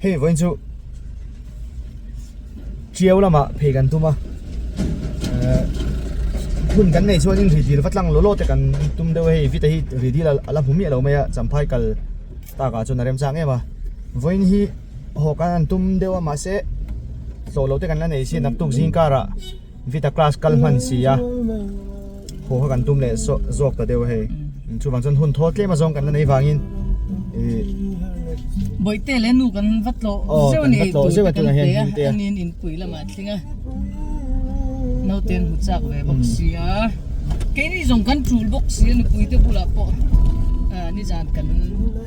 Hei vawiin chu Tiau lamah phei kan tum a, hun kan neih chuanin ri dil va tlang law law te kan tum deuh a hei Vita hi ri dil a la hmu miah lo mai a Champhai kal takah chuan a remchang em a, vawiin hi haw kan han tum deuh a mahse hlawh loh te kan la nei si naktuk zing karah. Vita class kal hman si a, haw kha kan tum leh zawk ta deuh a hei. Chuvang chuan hun thawl tlem azawng kan la nei vangin ih. Bawihte leh nu kan va tlawh zeuh a ni ei tur te kan pe a, aniin inpui lamah a tling a, naute an hmu chak ve bawk si a, keini zawng kan tul bawk si a nupui te bulah pawh nizan kan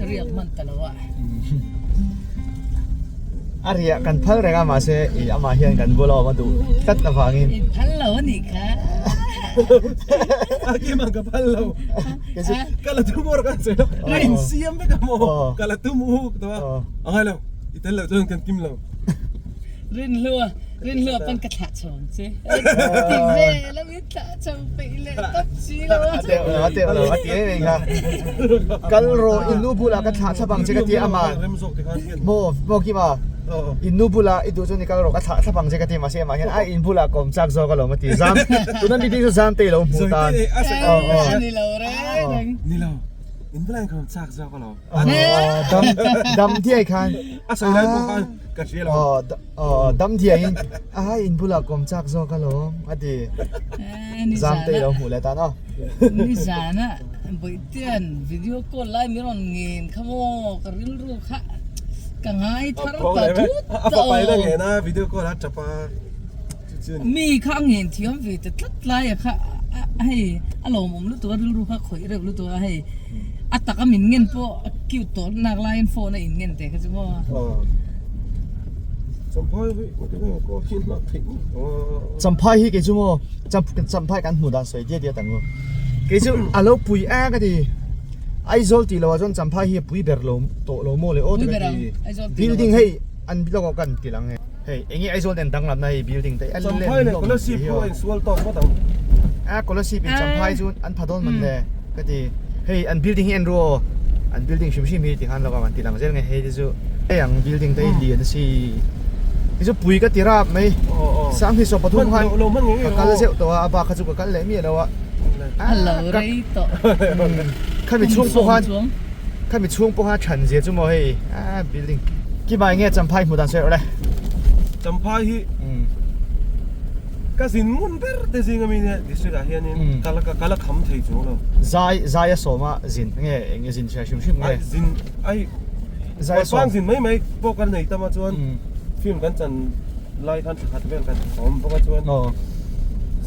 riak hman ta lo a. A riah kan phal reng a mahse ih amah hian kan bula awm a duh tlat avangin. I phal lo a nih kha. A kim ang ka phal lo. Ka la tum awr kan sawi lo. A insiam vek a maw? Ka la tum uk tawh a. A ngai lo. I tel loh chuan kan kim lo. Rinhlua, Rinhlua pawn ka thlah chho ang che. Ti ve lo in thlah chho peih leh tawp si lo a. A teuh lo, a teuh lo, a ti em em kha. Kal rawh in nu bulah ka thlah thlap ang che ka ti a man. Maw, maw Kima, in nu bulah i duh chuan i kal rawh ka thlah thlap ang che ka ti mahse amah hian a in bulah ka awm chak zawk alawm a ti. Zam, tuna mi bik chu zam te i lo hmuh tan. Aw, a ni lo reng reng. Ni lo, in bulah in ka awm chak zawk alawm. Dam, dam thiai khan. A sawi lai pawh khan ka hria lo. Aw, dam thiaiin a in bulah ka awm chak zawk alawm a ti. Zam te i lo hmuh leh tan aw. Nizana Bawihtian video call lai min rawn ngen kha maw ka rilru kha ka ngai thar ta thut tawh. A papai la ngen a video call a tap a. Mi kha a ngen thiam ve ta tlat lai a kha hei a lawmawm lutuk a rilru kha khawih reuh lutuk a hei a taka min ngen pawh a cute tawh nak laiin phone a in ngen teh kha chu maw. Champhai hi kei chu maw Champhai kan hmuh dan sawi diat diat ang u. Kei chu a lo pui a ka ti. Aizawl tih loh ah chuan Champhai hi a pui ber lo tawh lo maw le aw te ka ti. Building hei an lawk ah kan ti lang e. Hei enge Aizawl nen danglam na hei building te a len Champhai leh Kolasib pawh a insual tawk ngawt ang. A Kolasib in Champhai chu an pha dawn man le ka ti. Hei an building hi en ru aw. An building hrim hrim hi ti khan lawk ang an ti lang zel nge hei te chu. Hei ang building te hi lian a si. Hei chu pui ka ti rap mai. Sanghnih 13 khan ka kal zeuh tawh a, a bak kha chu ka kal leh miah lo a. A lo rei tawh. Khami chhung pawh khan khami chhung pawh khan than zia chu maw hei a building kimai nge Champhai hmu dan sawi rawh le. Champhai hi ka zin ngun ber te zing ami nia district ah hianin ka la ka la kham thei chuang lo. Zai zai a sawm a zin nge eng nge zin hria hrim hrim nge. Zin ai zai a sawm zin mai mai pawh kan nei tam a chuan film kan chan lai khan thla khat vel kan awm bawk a chuan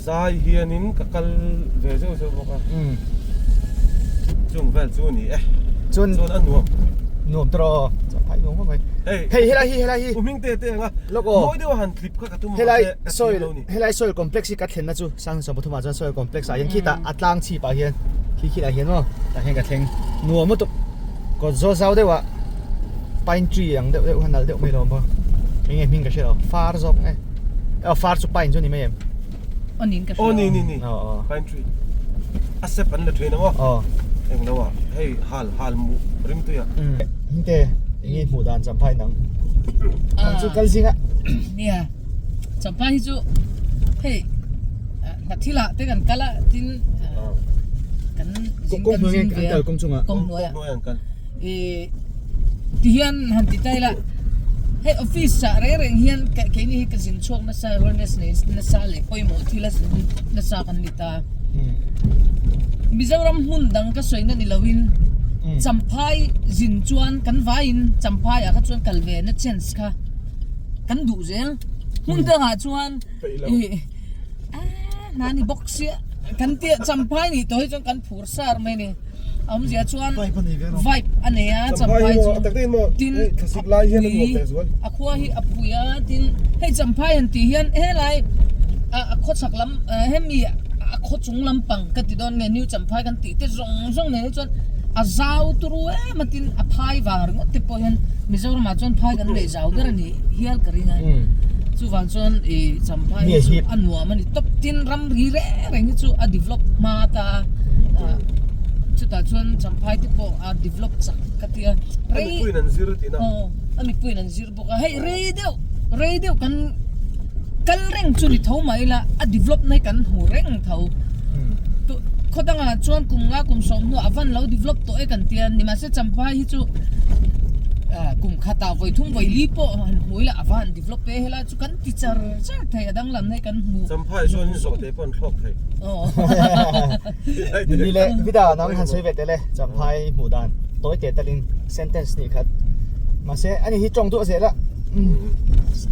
zai hianin ka kal ve zeuh zeuh bawk a chung vel chu ni e chuan chuan a nuam nuam tawh aw champhai nuam khawp mai hei hei helai hi helai hi u hming te te anga lawk aw mawi deuh a han clip kha ka tum helai soil helai soil complex hi ka thlenna chu 2013 ah chuan soil complex ah hian khitah a tlang chhip ah hian khi khitah hian maw tah hian ka thleng nuam lutuk kawt zawl zau deuh ah pine tree ang deuh deuh kha nalh deuh mai lo maw enge hming ka hre lo far zawk nge aw far chu pine chu ni mai em aw niin ka hria aw ni ni ni aw aw pine tree a sep an la thin ang aw aw eng lo ah hei hal hal mu rimtui ah hmingte enge hmuh dan champhai nang ang chu kal zing a nia champhai hi chu hei hnathil ah te kan kal a tin kan zing kan zing ve a kawng chungah kawng hnuai ah hnuai an kal Ih tihian han ti ta ila hei office ah reng reng hian keini hi ka zin chhuak nasa awareness nei nasa leh pawimawh thil a zin nasa kan ni ta Mizoram hmun dang ka sawi na ni loin Champhai zin chuan kan vaiin Champhai ah kha chuan kal ve na chance kha kan duh zel hmun dangah chuan ih a ni bawk sia kan tia Champhai nih tawh hi chuan kan phur sar mai a ni. Awmzia chuan vibe a nei a Champhai chu tin a pui a khua hi a pui a tin hei Champhai han tih hian helai a khaw chhak lam hemi a khaw chung lampang ka ti dawn nge New Champhai kan tih te zawng zawng nen hi chuan a zau turu em a tin a phai vang ringawt te pawh hian Mizoram ah chuan phai kan neih zau ber a nih hial ka ring a chuvang chuan ih Champhai hi chu a nuam a ni tawp tin ramri reng reng hi chu a develop hma ta a. Chutah chuan Champhai te pawh a develop chak ka tia. A mipuiin an zir tihna. Aw, a mipuiin an zir bawk a. Hei rei deuh, rei deuh kan kal reng chu ni tho mah ila a develop na hi kan hmu reng tho. Khaw dangah chuan kum nga kum sawm hnuah a van lo develop tawh e kan tia. Nimahse Champhai hi chu kum khatah vawi thum vawi li pawh han hmu ila a van develop e helai chu kan ti char char thei a danglam na hi kan hmu. Champhai chuan zawh te pawh an thlawk thei. Ni le vida nang han sawi ve tel e Champhai hmuh dan tawi teh talin sentence nih khat mahse ani hi tawng duah zel a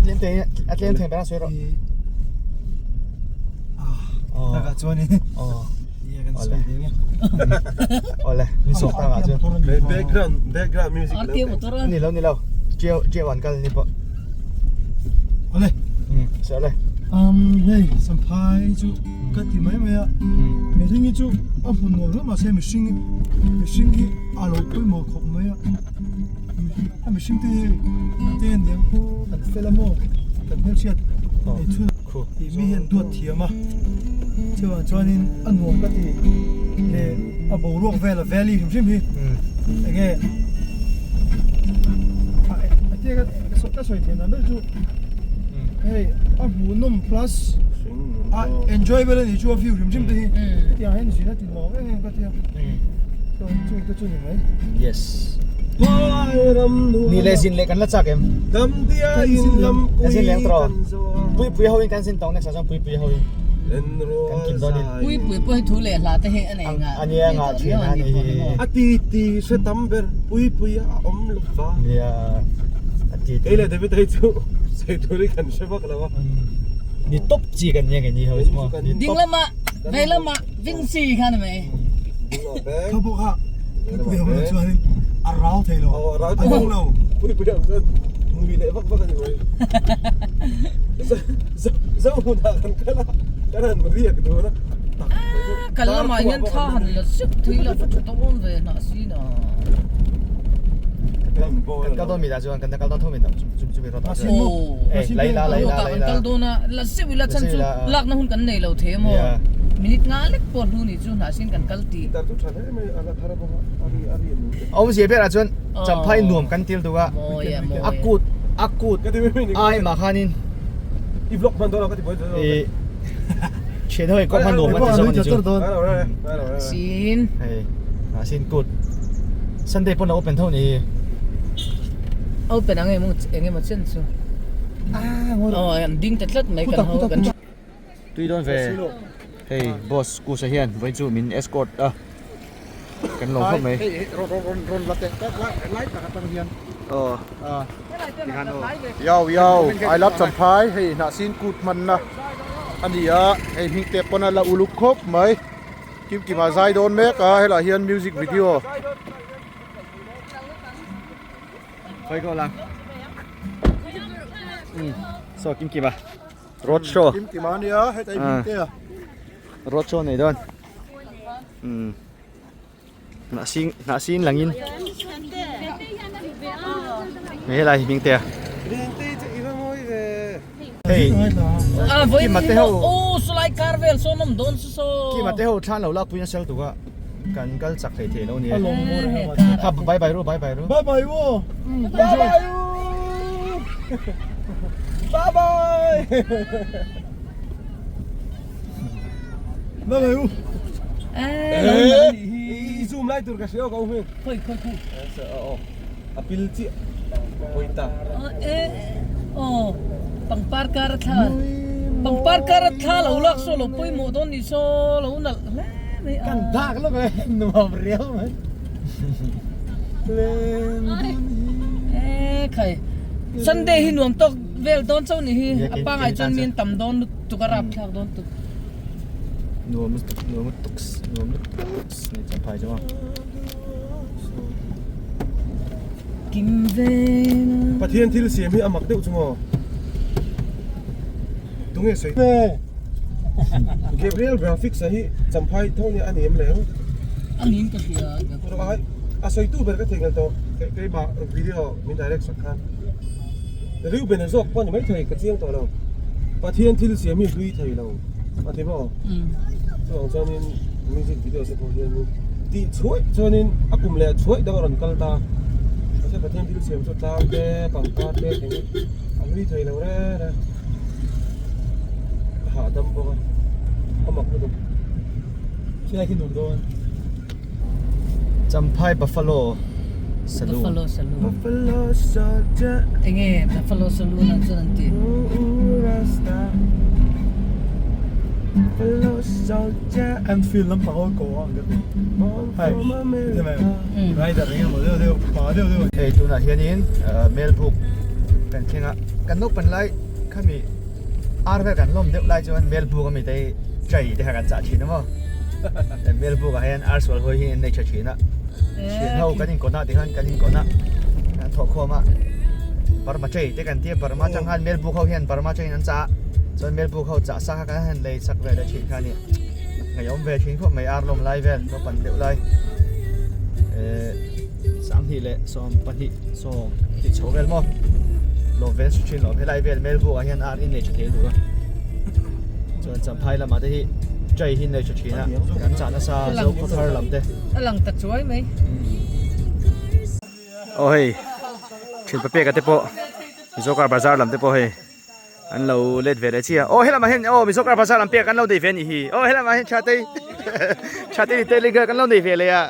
tlem te a tlem thei ber a sawi rawh Takah chuan in ia kan sawi ding e Awle min sawm ta ngah chuan background background music lo ni lo ni lo chiu chiu an kal ni pawh Awle sawi le Hei Champhai chu ka ti mai mai a mihring hi chu a hmun nuam hle mahse mihring mihring hi a lo pawimawh khawp mai a a mihring te hi te aniang kan fel a maw kan hmelhriat ei chhun tih mi hian duat thiam a chuvang chuanin a nuam ka ti leh a boruak vel a valley hrim hrim hi enge a tia ka sawi theih dan ber chu hei a hmuhnawm plus a enjoyable a ni chu a view hrim hrim te hi hetiang hian zin a ti nuam em em ka tia chuan chung te chu ni mai yes ni le zin leh kan la chak em kan zin leng tawh pui pui ho in kan zin tawh next ah chuan pui pui ho in kan kim dawn in pui pui pawh hi thu leh hla te hi a nei ngah a nia ngah thin a ni hi a ti ti hre tam ber pui pui a awm lo va nia a ti kei leh David hei chu sawi tur hi kan hre vak lo a Ni tawp chi kan nia nge ni ho chu maw. Ding lama vei lama ving chi kha ni mai. Kha pawh kha pui ho na chuan a rau thei lo. A dang lo. Pui pui ang chuan nui leh vak vak a ni mai. Zo hmunah kan kal a kan han riak dun a. Kal lamah hian thla han la zeuh thei lo va tha dawn ve hnah si na. Kan kal dawn mi dah chuan kan kal dawn tho mi dah chu chu mi rawt ah chuan. Eh lai la lai la lai la. Kan kal dawn a la zeuh ila chan chu lakna hun kan nei lo thei a maw. Minute nga lek pawh hnu ni chu hnah sin kan kal tih. Awmzia ber ah chuan Champhai nuam kan til tuk a. A kut a kut ai mah khanin. I vlog hman dawn a ka ti buai. Thian ho in kawng hman nuam kan ti zawk a ni chu. Sin. Hei ah sin kut. Sunday pawn a open tho ni hi. Open ang emaw eng emaw chen chu. Ah ngawr. Aw an ding ta tlat mai kan ho kan. Tui dawn ve. Hei boss Kusa hian vawiin chu min escort a. Kan lo khawp mai. Hei rawn rawn rawn la teh lai tak atang hian. Aw. Ah. Yau yau I love Champhai hei hnahsin kut hmanna a ni a hei hming te pawn a la uluk khawp mai kim kim ah zai dawn mek a helaiah hian music video. Khawi ko lang. Saw kim kim a road show. Kim kim a nia heta i hming te a. Road show nei dawn. Umm hnah sing hnah sin langin helai hi hming te a hei kima te ho kima te ho thlan lo lakpui nasa lutuk a kan kal chak thei thei lo a ni kha bye bye ru bye bye ru bye bye u bye bye u bye bye Bye bye u. I zoom lai tur ka hria ka u hming. Khoi khoi khoi. A pil chiah pawita. Aw pangpar kar a thla pangpar kar a thla lo lak saw lo pawimawh dawn ni saw lo nalh hle mai a. Kan dak lawk e nuam riau mai. E khai Sunday hi nuam tawk vel dawn chauh ni hi a pangai chuan mi an tam dawn lutuk. Tuk a rap thlak dawn tuk. Nuam lutuk nuam lutuk nuam lutuk nei champhai chu maw. Kim veng a. Pathian thil siam hi a mak deuh chu maw? Tunge sawi? Gabriel Graphics a hi champhai tho nia a ni em leng? A niin ka hria. A sawitu ber ka theihnghilh tawh keimah video min direct sak khan. Reuben a zawk pawh a ni maithei ka chiang tawh lo. Pathian thil siam hi hlui thei lo a ti maw? Chuvang chuanin music video te pawh hianin. Tih chhuaih chuanin a kum leh chhuaih dang a rawn kal ta. Mahse Pathian thil siam chu tlang te, pangpar te thleng hi a hlui thei lo reng a. A hahdam bawk a, a mak lutuk. Hriat hi nuam dawn. Champhai Buffalo Saloon. Buffalo Saloon. Buffalo Soldier. Enge Buffalo Saloon ah chuan an tih? Buffalo Soldier. Anfield lampang aw ko ang ka ti. Hai, ti mai. Rider eng emaw deuh deuh, pa deuh deuh. Hei tunah hianin Melbourne kan thleng a, kan naupang lai khami ar vel kan lawm deuh lai chuan Melbourne ami te hi chai te kha kan chah thin a maw. Melbourne ah hian ar sual hawi hi an nei tha thin a, thian ho kan inkawn ah tikhan kan inkawn a, kan thawhkhawm a, Burma chai te kan tia Burma atang khan Melbourne ho hian Burma chai in an chah a, chuan Melbourne ho chah sa kha kan han lei chak ve leh thin kha a ni. Ngaihawm ve thin khawp mai ar lawm lai vel naupang deuh lai eh sanghnih leh sawm pahnih sawm tih chho vel maw lawm vel si thin lawm helai vel melbu ah hian ar in nei tha thei lutuk a chuan champhai lamah te hi chai hi nei tha thin a kan chah nasa zo khaw thar lam te a lang ta chuai mai aw hei thian papek a te pawh Mizocar bazar lam te pawh hei. An lo let ve leh chiah. Aw helamah hian aw Mizoram bazar lam pek an lo nei ve a nih hi. Aw helamah hian Thatei Thatei Telegram kan lo nei ve leh a.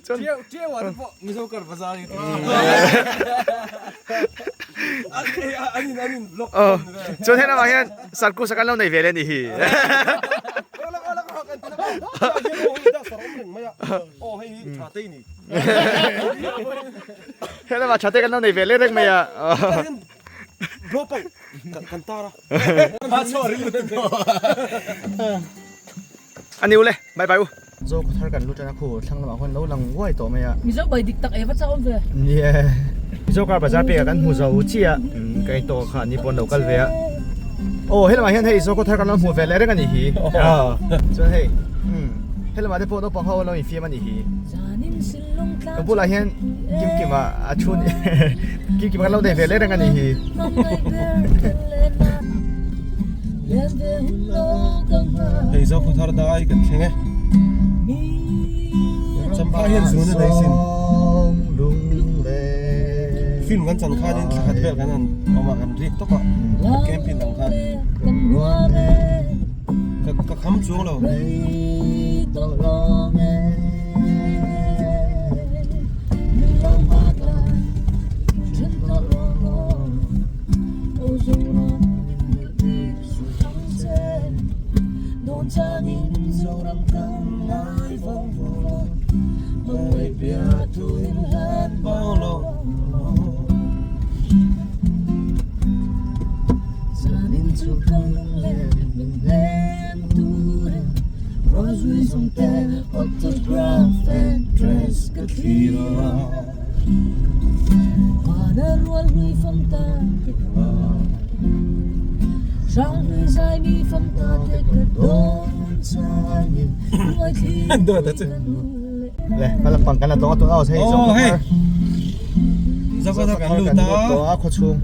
Chuan Tiau ah te pawh Mizoram bazar hi an in an in vlog. Aw chuan helamah hian Sarkusa kan lo nei ve leh a nih hi. Aw hei hi Thatei ni. Helama tha te kan lo nei ve leh reng mai a. A ni ule, bye bye u. Zo khaw thar kan lut tan a khu thlang lamah khuan lo lang uai tawh mai a. Mizo bai dik tak e va chak awm ve. Nie. Mizo car bazar pekah kan hmu zo chiah ka in tawk kha ni pawn lo kal ve a. Aw helamah hian hei zo khaw thar kan lo hmu ve leh reng a nih hi. Chuan hei helamah te pawh naupang ho an lo infiam a nih hi. Ka bulah hian Kimkima a thu Kimkima kan lo nei ve leh reng a nih hi. Hei zo khaw thar dai kan thleng e. Champhai hian zun a nei sin. Film kan chan khanin thla khat vel kan han awm a kan riak tawp a camping ang khan. Ka kham chuang lo. Le hmalam pang kan la tawng a tun a hei Oh hei Zokhawthar kan lut a khaw chhung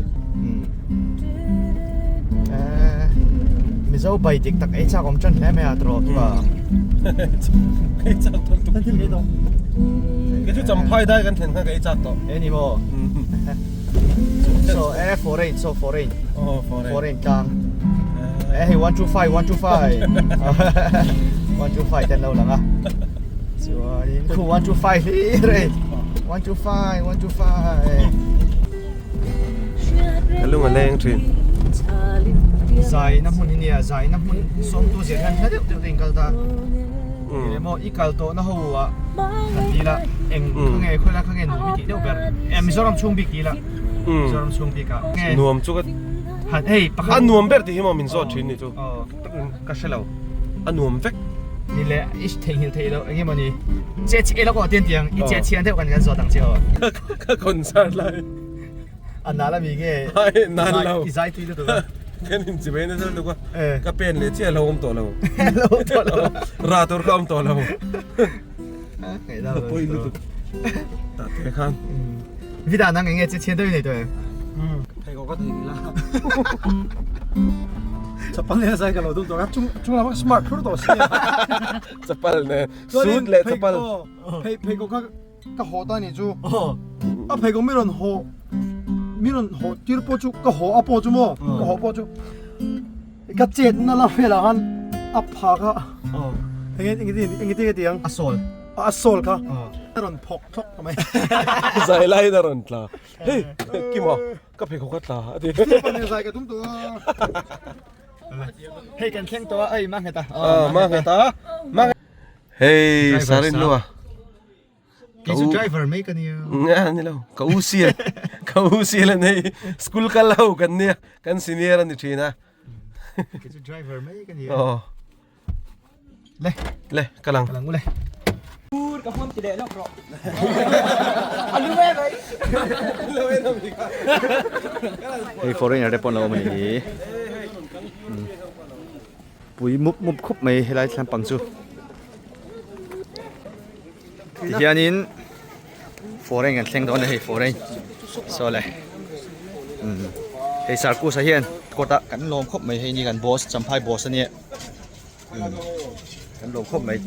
Mizo bai dik tak ei chak awm tan hle mai a tawrh chu a. Ei chak tawh tuk. Kei chu champhai dai kan thlen khan ka ei chak tawh. E ni maw? So e foreign so foreign. Oh foreign. Foreign tlang. E hei 1 2 5 1 2 5. 1 2 5 ten lo lang a. Chuanin khu 1 2 5 hlir e. 1 2 5 1 2 5. Ka lung a leng thin. Zai na hmun hi nia zai na hmun sawmtu zir hian hla deuh deuh te in kal ta. Eng emaw i kal tawh na ho ah kan ti la eng kha nge khawi lai kha nge nuam i tih deuh ber. Eh Mizoram chhung bik ti la. Mizoram chhung bik ah nge. Nuam chu ka Han hei pakhat. A nuam ber tih hi maw min zawt thin ni chu. Ka hre lo. A nuam vek. Ni le i theihnghilh theih loh eng emaw ni. Che chhe lo kawh tian tiang i che chhian deuh kan kan zawt ang che aw. Ka concert lai. A nal ami nge? Ai nal lo. I zai tui lutuk a. Kan in chi mai nasa lutuk a. Ka pen leh chiah lo awm tawh lo. Lo awm tawh lo. Ra tur ka awm tawh lo. Ngaih Ka pawi lutuk. Tah te khan. Vida nang enge che chhian deuh i nei tawh em? Thei kawk ka thei ni la. Chapal nen a zai ka lo tum tawh a, chung chung lamah smart phur tawh si a. Chapal nen, suit leh chapal. Phei pheikhawk kha ka haw ta nih chu. A pheikhawk mi rawn haw mi rawn haw tir pawh chu ka haw a pawh chu maw ka haw pawh chu ka chet na la velah khan a pha kha enge enge enge enge ti ang a sawl a sawl kha a rawn phawk thlawk ta mai. Zai laiin a rawn tla. Hei Kima ka pheikhawk a tla a ti. Zai ka tum tawh a. Hei kan thleng tawh a ei ma nghet a. Ma nghet a. Ma Hei Sarin lua. Kei chu driver mai ka nia. Nga ni lo. Ka u sial. Ka u sial an hei school kal ho kan nia. Kan senior ani thin a. Kei chu driver mai ka nia. Oh. Le. Le kalang. Kalang ule. Pur ka hmuam ti leh lawk rawh. A lu e mai. Hei foreigner te pawh an lo awm a nih hi. Pui mup mup khup mai helai thlampang chu. Tihianin foreign kan thleng dawn a hei foreign saw le hei sarkuz ah hian kawt ah kan lawm khawp mai hei ni kan boss champhai boss a nia kan lawm khawp mai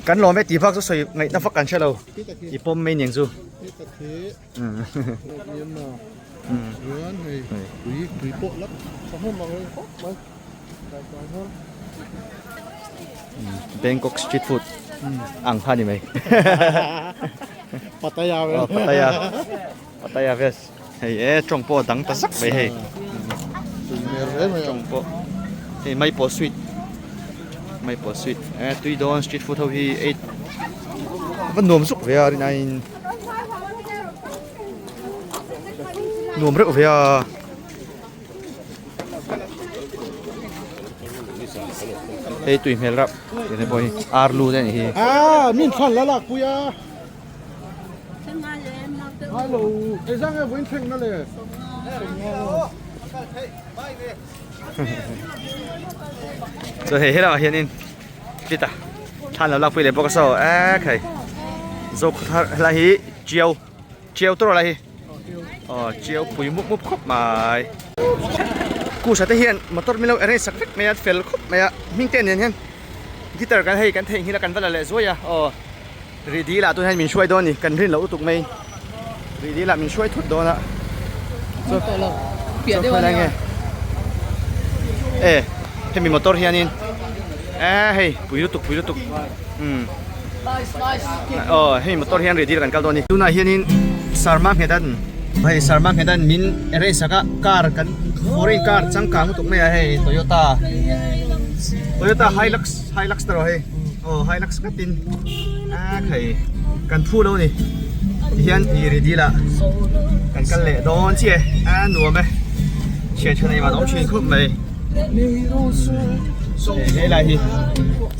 kan lawm e tih bak chu sawi ngaihna vak kan hre lo i pawm mai niang chu. Bangkok street food ang kha ni mai Pattaya ve oh Pattaya Pattaya ves hei e tawng pawh a dang ta zak mai hei tawng pawh hei mai pawh sweet mai pawh sweet e tui dawn street food ho hi ei va nuam zuk ve a rin aiin nuam reuh ve a. Hei tui hmel rap tih pawh hi ar lu te a nih hi. Ah min thlan la lak pui a. Hello hei zang nge vawiin thleng na le. Chuan hei helaiah hianin tlita thlan lo lak pui leh bawk a saw ek hei zokhawthar helai hi chiau. Chiau tur lai hi aw chiau pui mup mup khawp mai kusa te hian motor milo arrange sak vek mai a fel khawp mai a hming te nen hian guitar kan hei kan theihnghilh a kan va la leh zuai a aw rih dil ah tun hian min hruai dawn a ni kan rin loh lutuk mai rih dil ah min hruai thut dawn a chu chu khawi lai nge e hemi motor hianin e hei pui lutuk pui lutuk umm. Aw hei motor hian rih dil kan kal dawn a ni. Tunah hianin Sarma Nghedan hei Sarma Nghedan min arrange sak a car kan foreign car changkang lutuk mai a hei Toyota Toyota Hilux Hilux te rawh hei aw Hilux ngatin a hei kan phu lo a ni tihian ih rih dil ah kan kal leh dawn chiah e a nuam e thian thian a invan awm thin khawp mai. Hei lai hi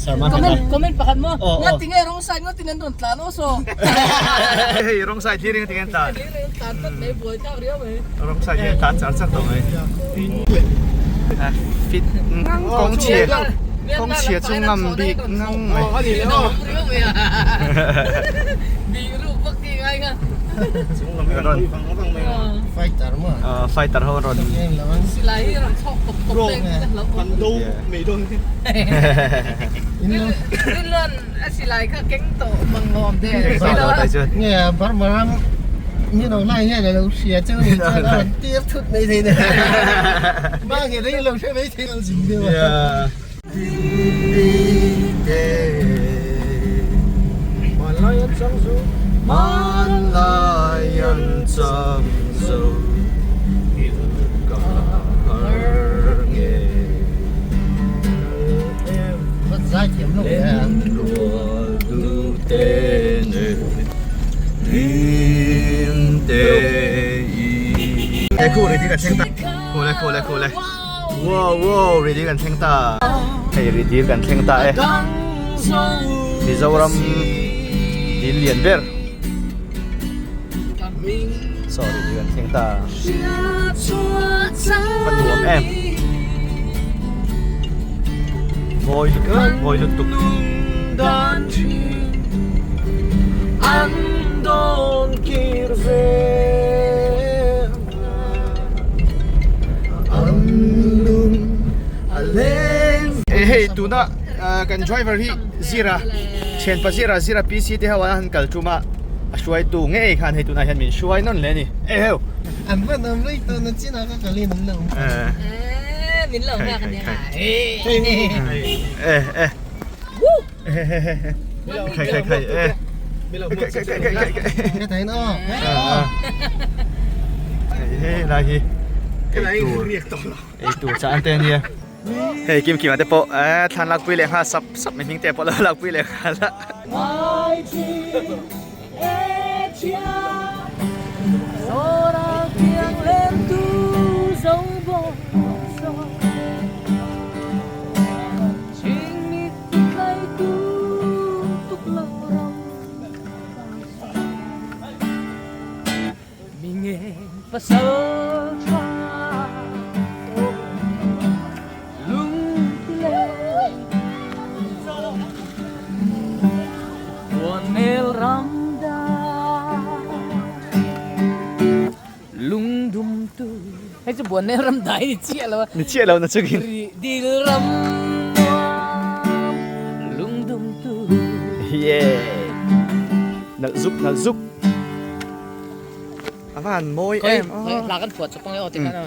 Sarma Comment comment pakhat maw nga tinge wrong side nga tin an rawn tlan aw saw. Hei wrong side thlir in tinge an tlan. Thlir in tlan tlat mai buai thlak riau mai. Wrong side hian tlan char char tawh mai. Fit kawng chhia kawng chhia chu ngam bik ngang mai. Bik ruk vak ti ngai nga. Rawn Fighter maw? Fighter ho rawn. Silai hi rawn chhawk tawp tawp leng ka hlauh awm. Kan do mai dawn hi. Rinluan a silai kha keng tawh mang awm de. Keng tawh lo tai chuan. Nge Burma ram mi lo lai hian a lo hria cheu ni chuan a rawn tir thut mai thei ne. Ba nge rei lo hre mai thei lo zin deuh a. Wow wow rih dil kan thleng ta hei rih dil kan thleng ta e Mizoram dil lian ber saw rih dil kan thleng ta a nuam em mawi mawi lutuk. Hei tuna kan driver hi Zira thianpa Zira Zira PC te ho an han kal tum a a hruaitu ngei khan hei tunah hian min hruai nawn hle a ni. Eheu! An van awm rei tawh na chinah ka kalin an lo awm. Eh min lo nghak a nia. Eh eh. Khai khai khai eh. Khai khai khai khai khai. Ka thai no. Hei lai hi. Ei tur. Ei tur cha an te ania. Hei Kim Kima te pawh eh thlan lakpui leh nghal sap sap mai hming te pawh lo lakpui leh nghal a. Hei chu Buannel ram dai ni chiah lo a. Ni chiah lo na chungin. Rih dil ram nuam lungdum tu. Yeah. Nalh zuk nalh zuk. A va han mawi em aw. Khoi hla kan phuah chawp ang e aw ti khan a.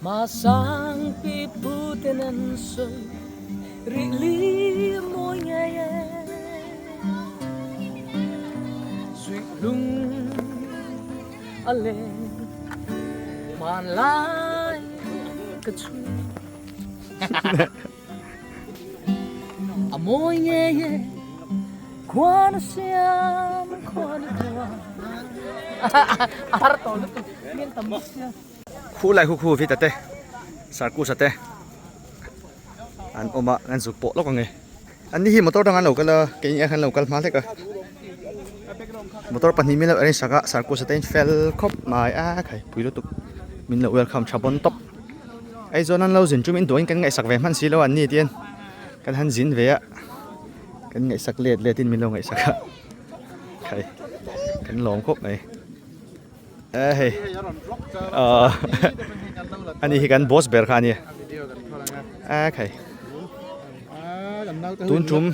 Masang pi pu ten an sawi rih li mawi ngei e. Suih lung a len hmanlai ka chhui. A mawi ngei e khuan a siam khuan a tuar. A har tawh lutuk mian tam bawk sia. Khu lai khu khu vita te sarkusa te an awm a an zuk pawh lawk ang e. An ni hi motor dang an lo kal a keini ah khan lo kal hma hlek a. Motor pahnih min lo arrange sak a sarkusa te in fel khawp mai a khai pui lutuk min lo welcome tha bawn tawp. Aizawl an lo zin chu min duain kan ngaihsak ve hman si lo an ni tian kan han zin ve a kan ngaihsak let let in min lo ngaihsak a khai kan lawm khawp mai e hei ahh ani hi kan boss ber kha a nia a khai tun tum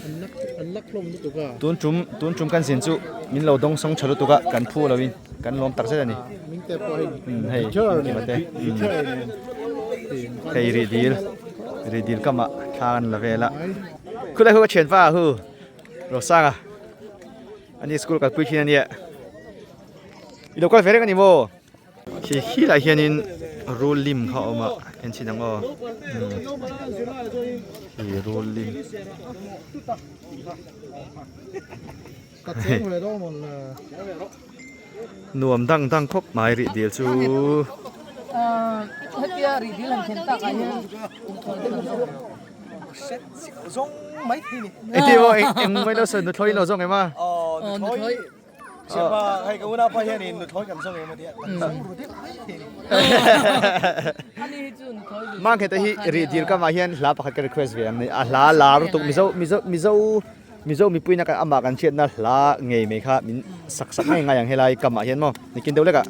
tun tum tun tum kan zin chu min lo dawng sawng tha lutuk a kan phu lo in. Kan lawm tak zet a ni. Hei engkim ate. Hei rih dil rih dil kamah thla an la vel a. Khulai hu ka thianpa hu Rosanga ani school kalpui thin a nia. I lo kal ve reng a ni maw? Khi khi lai hianin rul lim kha a awm a en chhin ang aw. Khi rul lim. Nuam dang dang khawp mai rih dil chu. Engtin maw eng mai lo sawi nuthlawi in lo zawng em a? Mangkheta hi rih dil kamah hian hla pakhat ka request ve ang a hla lar lutuk mizo mizo mizo Mizo mipuina kan amah kan hriatna hla ngei mai kha min sak sak ngei ngai ang helai kamah hian maw nikin deuh lekah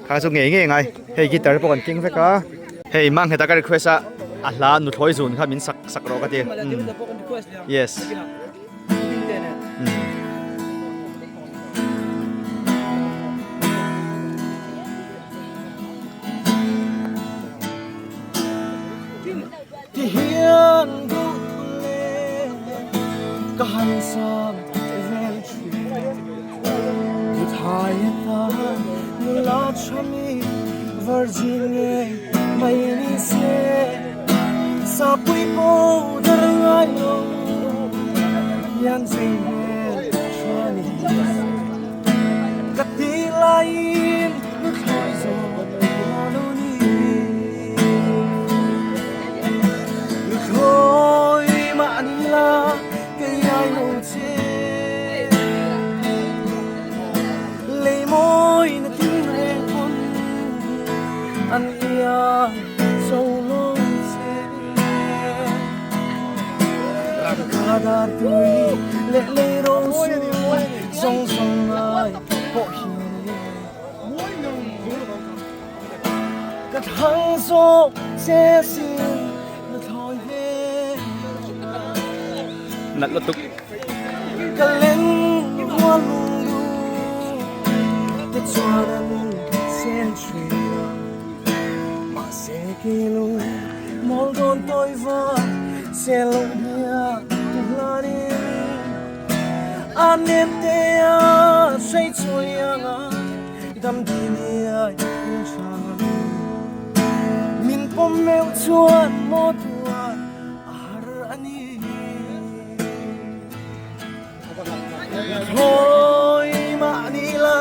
kha chu ngei ngei ngai hei guitar pawh kan keng vek a hei Mangheta ka request a a hla nuthlawi zun kha min sak sak rawh ka ti yes. Ti hian duh le ka han sam vel thin Duthai atan nula thami virgin ngei mai ni se Sapui pawh dar ngai lo hian zei hmel tha ni se Ka ti laiin nuthlawi zawk maw lo ni. Nuthlawi mah ni la kei ai lo che Lei mawi na tin reng pawn an iang zo lo che Rangka dar tui leh lei ro su zawng zawng ngai pawh hian Ka thlang zawk che sin nuthlawi ve. Nalh lutuk. Ka len rual lung te chuan an sen thin a mahse kei lung mawl dawn tawi vak sel loh hmia tu hlanin a nem te a hrei chhuai anga dam dil iai in chang min pawm meuh chuan maw tuar a har a ni. Thawi mahni la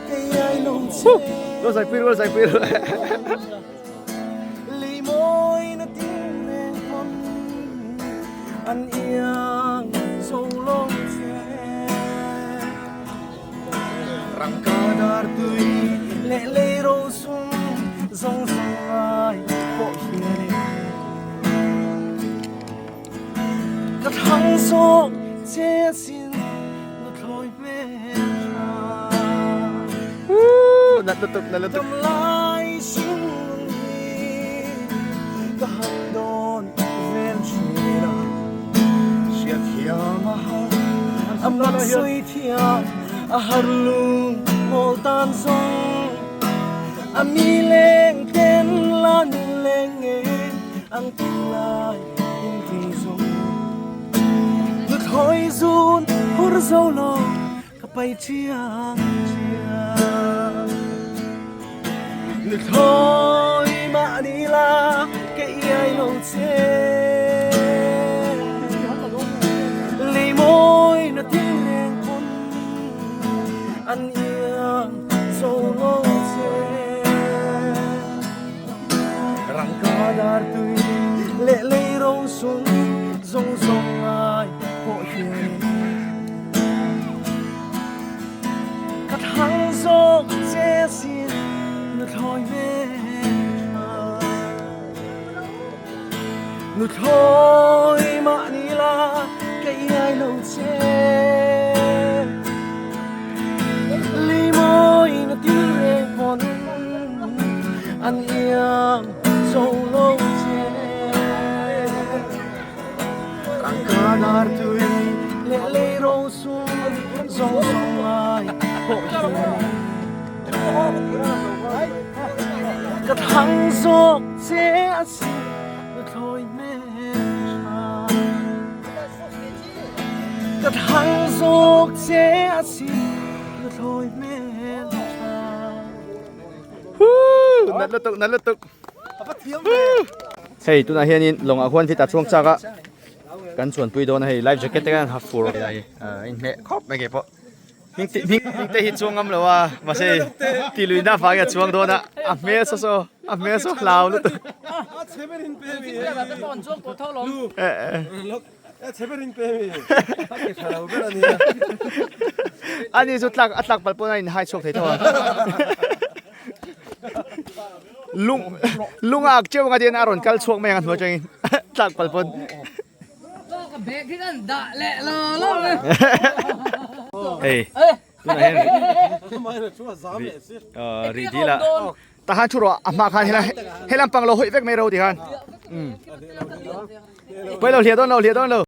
kei ai lo che. Lo zai pui ru, lo zai pui ru. Lei mawi na tin reng pawn an iang zo lo che. Rangka dar tui leh lei rosum zawng zawng ai pawh hian e. Ka thlang zawk che asin nuthlawi hmel tha. Nat lutuk, nat lutuk. Dam lai hringnun hi ka han dawn vel thin a. Hriat thiam a har, a mak sawi thiam a har lung mawl tan zawng. A mi leng ten la nun leng nge an ti lai in ti zawng. Nuthlawi zun hur zo lo ka pai chiang chiang. Nuthlawi mahni la ka iai lo che. Lei mawi na thil reng pawn an iang zo lo che. Rangka dar tui leh lei rosum zawng zawng ngai pawh hian ka thlang zawk che asin nuthlawi hmel tha. Nuthlawi mahni la ka iai lo che. Lei mawi na til reng pawn an iang zo lo che. Rangka dar tui leh lei rosum zawng zawng ngai pawh hian ka thlang zawk che asin nuthlawi hmel tha. Ka thlang zawk che asin nuthlawi hmel tha. Nat lutuk, nat lutuk. Hei tunah hianin lawngah huan fit a chuang chak a kan chuanpui dawn a hei life jacket te khan ha fur a inhmeh khawp mai kei pawh. Hming te hi chuang ngam lo a mahse ti lui na vang hian a chuang dawn a a hmel saw saw a hmel saw hlau lutuk. Ani chu tlak a tlak palh pawn a inhai chhuak thei tho a. Lung lung a ak teuh anga tihian a rawn kal chhuak mai ang a hnuai atangin tlak palh pawn. Hei tunah hian rih dil ah tah khan thu rawh a hma khan helai helam pang lo hawih vek mai ro ti khan pawi lo hliah dawn lo hliah dawn lo.